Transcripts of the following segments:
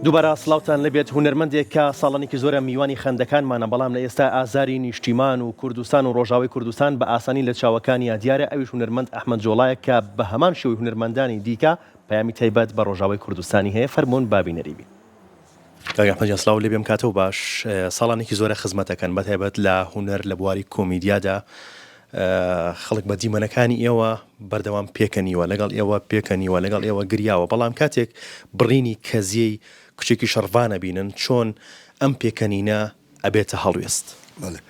دووبارە سڵاوتان لێبێت هونەرمەندێک کە ساڵانێکی زۆرە میوانی خەندەکانمانە بەڵام لە ئێستا ئازاری نیشتیمان و کوردستان و ڕۆژاوای کوردستان بە ئاسانی لە چاوەکانیا دیارە ئەویش هونەرمەند ئەحمەد جۆڵایە کە بە هەمان شێوەی هونەرمەندانی دیکە پەیامی تایبەت بە ڕۆژاوای کوردستانی هەیە فەرموون با بینەری بین. کاک ئەحمەد گیان سڵاو لێبێم کاتەو باش ساڵانێکی زۆرە خزمەتەکەن بەتایبەت لە هونەر لە بواری کۆمیدیادا خەڵک بە دیمەنەکانی ئێوە بەردەوام پێکەنیوە لەگەڵ ئێوە پێکەنیوە لەگەڵ ئێوە گریاوە بەڵام کاتێک بڕینی کەزیەی کچێکی شەڕڤانە بینن چۆن ئەم پێکەنینە ئەبێتە هەڵوێست؟ بەڵێ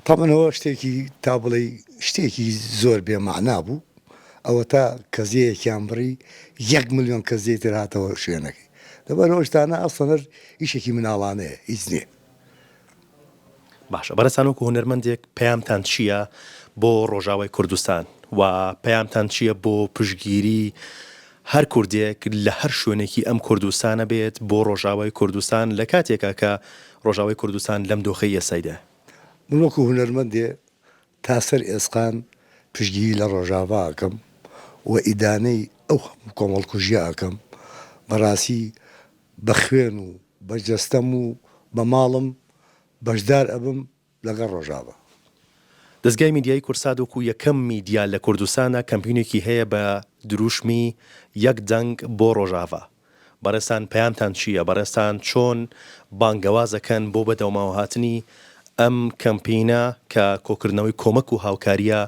تەبعەن ئەوە شتێکی تا بڵێی شتێکی زۆر بێ مەعنا بوو ئەوەتا کەزیەیەکیان بڕی یەک ملیۆن کەزیەی تر هاتەوە شوێنەکەی لەبەر ئەو شتانە ئەسڵەن هەر ئیشێکی مناڵانەیە هیچ نییە. باشە بەڕێزتان وەکو هونەرمەندێک پەیامتان چییە بۆ ڕۆژاوای کوردستان و پەیامتان چییە بۆ پشتگیری هەر کوردێک لە هەر شوێنێکی ئەم کوردستانە بێت بۆ ڕۆژاوای کوردستان لە کاتێکا کە ڕۆژاوای کوردستان لەم دۆخەی ئێستایدایە؟ من وەکو هونەرمەندێ تا سەر ئێسقان پشتگیری لە ڕۆژاڤا ئەکەم و ئیدانەی ئەو هەموو کۆمەڵکوژیە ئەکەم، بەڕاستی بە خوێن و بە جەستەم و بە ماڵم بەشدار ئەبم لەگەڵ ڕۆژاڤا. دەزگای میدیایی کوردسات وەکو یەکەم میدیا لە کوردستاندا کەمپینێکی هەیە بە دروشمی یەک دەنگ بۆ ڕۆژاڤا. بەڕێزتان پەیامتان چییە؟ بەڕێزتان چۆن بانگەواز ئەکەن بۆ بەدەوماوەهاتنی ئەم کەمپینە کە کۆکردنەوەی کۆمەک و هاوکارییە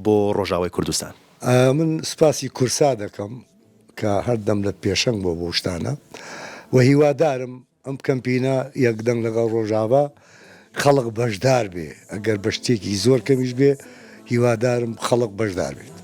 بۆ ڕۆژاوای کوردستان؟ من سوپاسی کورسات ئەکەم کە هەردەم لە پێشەنگ بووە بۆ شتانە و هیوادارم ئەم کەمپینە یەک دەنگ لەگەڵ ڕۆژاڤا خەڵک بەشدار بێ ئەگەر بە شتێکی زۆر کەمیش بێ هیوادارم خەڵک بەشدار بێت.